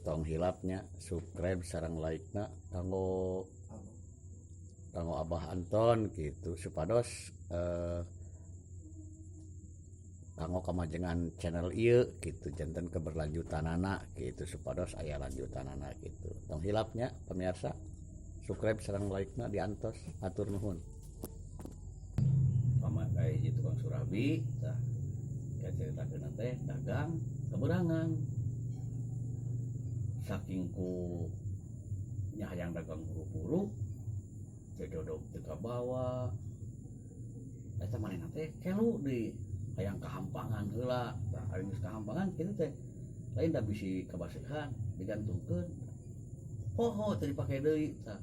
Tong hilap nya subscribe sareng like na kanggo kanggo Abah Anton gitu, supados kanggo kamajengan channel ieu gitu, janten keberlanjutanana gitu, supados aya lanjutanana gitu. Tong hilap nya, pemirsa, subscribe sareng like na diantos. Hatur nuhun. Pamakai hiji tukang surabi tah, kayak ceritakeun teh dagang keberangan, saking ku nya hayang dagang buru-buru, jodog teu kabawa. Eta manehna teh kelu deui, hayang kahampangan heula. Tah, ari geus kahampangan kitu teh lain da bisi kabaseuhan, digantungkeun, poho, teu dipake deui. Tah,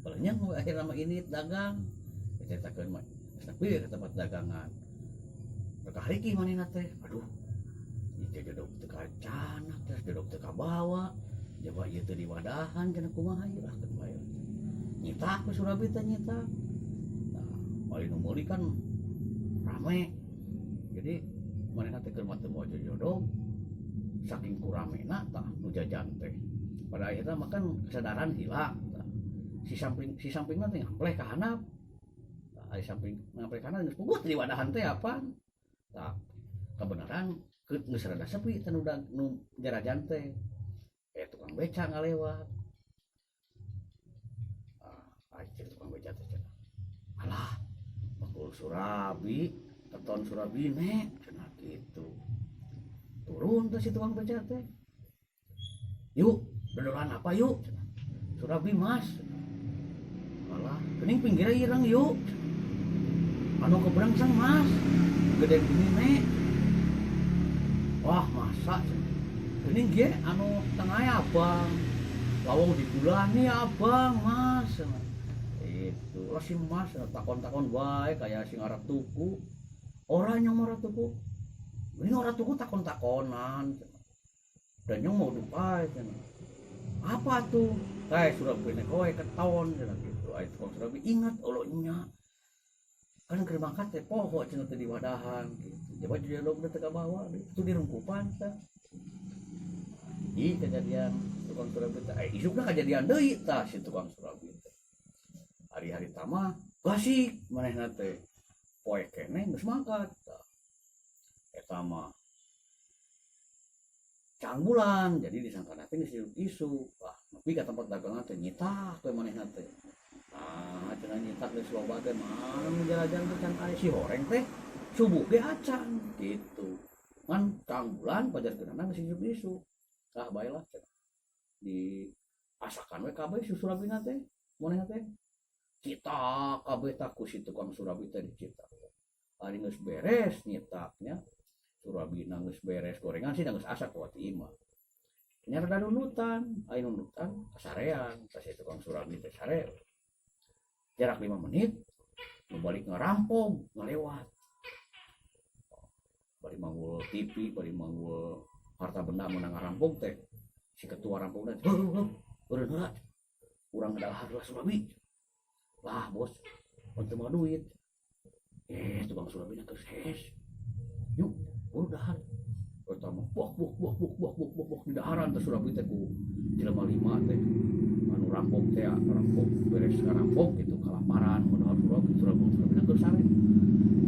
balenyeng we akhirna mah ini dagang. Diceritakeun mah geus nepi ka tempat dagangan, rek hariki manehna teh, "Aduh, ieu teh jodog teu kacanak teh, jodog teu kabawa, coba ieu teh diwadahan cenah, kumaha ieu? Ah, keun bae." Nyitak we surabi teh, nyitak. Nah, bari nu meuli kan rame, jadi manehna teh keur mah teu mawa jodog, saking ku ramena. Tah, nu jajan teh pada akhirnya mah kan kesadaran hilang. Tah, si sampingna teh ngampleh ka handap. Tah, ari samping ngampleh ka handap, geus puguh teh diwadahan teh apaan. Tah, kebenaran geus rada sepi teh nu jarajan teh, tukang beca ngalewat. Ah, cek tukang beca teh cenah, "Alah, bakul surabi keton surabine," cenah gitu. Turun teh si tukang beca teh, "Yuk, dodolan apa yuk?" Cenah. "Surabi, Mas." "Alah, geuning pinggirnya ireng." "Yuk, anu kebrangsang, Mas, gede gini nek." "Wah, masa?" cenah. "Geuning ge anu tengah abang, lawang digulani abang, Mas." Itu lah si Mas takon-takon bae kayak sing arep tuku. Ora, nyong ora tuku ini, ora tuku, takon-takonan dan nyong mau duka cenah. "Apa tuh?" "Kayak surabi kowe keton," cenah gitu. Ai tukang surabi ingat, "Oh nya kan keur mangkat teh poho," cenah, teh diwadahan gitu. Coba dialog teh ka bawah itu dirungkupan teh. Ih, kejadian tukang surabi teh. Isukna kejadian deui tah si tukang surabi teh. Hari-hari tama gasik manehna teh, poe keneh geus mangkat tah. Eta mah caang bulan, jadi disangka teh geus isuk. Wah, nepi ka tempat dagangan teh nyitak we manehna teh. Ah, cenah nyitak geus loba teh, mana nu jalan teh can aya, si horeng teh subuh ge acan gitu. Ngan caang bulan pajarkeunana geus isuk-isuk. Ah, bae lah cenah. Di asakan we kabeh si surabina teh, manehna teh. Citak kabeh tah ku si tukang surabi teh dicitak. Ari geus beres nyitaknya, surabina geus beres gorengan sih, geus asak ku imah. Nya rada nunutan, aya nunutan kasarean, tah si tukang surabi teh sare. Jarak 5 menit, nu balik ngerampok ngalewat. Bari manggul TV, bari manggul harta benda menang ngarampok teh. Si ketua rampok teh, "Heuh, heuh, eureun heula. Urang dahar lah surabi." "Lah, Bos, pan teu duit." Tukang surabi geus hes. "Yuk, buru dahar." Eta mah bok bok bok bok bok bok bok bok di daharan teh surabi teh ku jelema lima teh anu rampok teh, rampok beres ngarampok gitu, kalaparan mun dahar surabi, surabi surabi geus sare.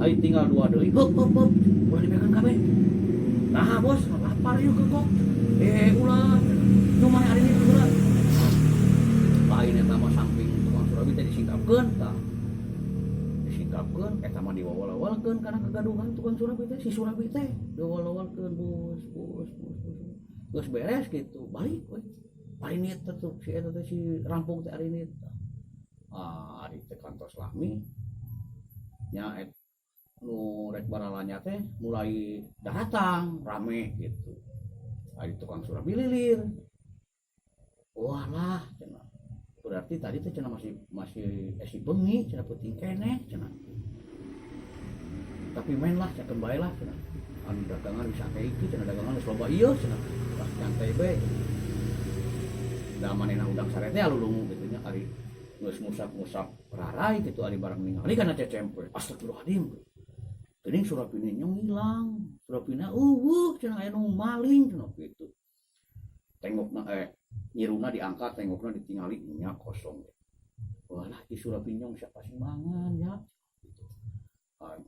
Ai tinggal dua deui, heup heup heup, ulah dibekan kabeh. "Nah, Bos, lapar yuk kok." "Eh, ulah. Nu mana hari ini ulah." Lain eta mah samping tukang surabi teh disingkapkeun tah. Disingkapkeun eta mah diwawal-awalkeun karena kegaduhan tukang surabi teh, si surabi teh diwawal-awalkeun, bus bus bus bus. Geus beres gitu, balik we. Arinit teh tuh si eta teh, si rampok teh arinit. Ah, ari teh kantos lami nya et nu rek baralanya teh mulai datang rame gitu. Ari tukang surabi lilir. "Walah," cenah. "Berarti tadi teh," cenah, "masih masih esi bengi," cenah, "peuting keneh," cenah. "Tapi main lah, cakeun bae lah," cenah. "Anu dagangan bisa kayak iki," cenah, "dagangan geus loba ieu," cenah. "Lah, nyantai bae," cenah. Da manehna udang sare teh alulungu gitu nya, ari geus ngusap-ngusap rarai gitu, ari barang ningali kana cecempe. "Astagfirullahaladzim. Geuning surabine nyong ilang. Surabina euweuh," cenah, "aya nu maling," cenah gitu. Tengokna, nyiruna diangkat, tengokna ditingali nya kosong. Walah, di surabi nyong siapa sih mangan ya gitu. Ah,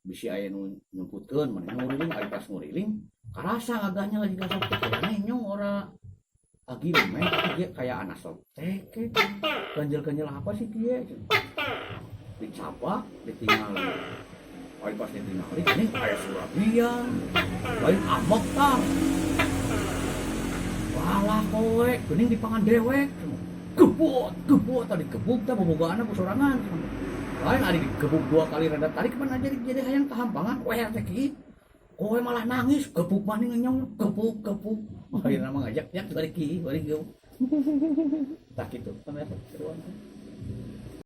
bisi aya nu nyumputkeun manehna nguriling. Ari pas nguriling karasa agaknya lagi kasok teh karena nyong ora agi lumayan, tapi dia kayak anak sotek, ganjel-ganjel apa sih dia. Dicapa, ditinggali. Ari pas ditinggali ini kayak surabian lain amok tah. Walah, kowe geuning dipangan dewek. Gebot gebot tadi gebuk tah bobogaanna ku sorangan. Lain ari digebuk dua kali rada tarik mana jadi hayang kahampangan we teh ki. Kowe malah nangis, gebuk maning nyong, gebuk gebuk. Akhirnya mah ngajak jak bari ki bari gebuk. Tak gitu kan ya seruan.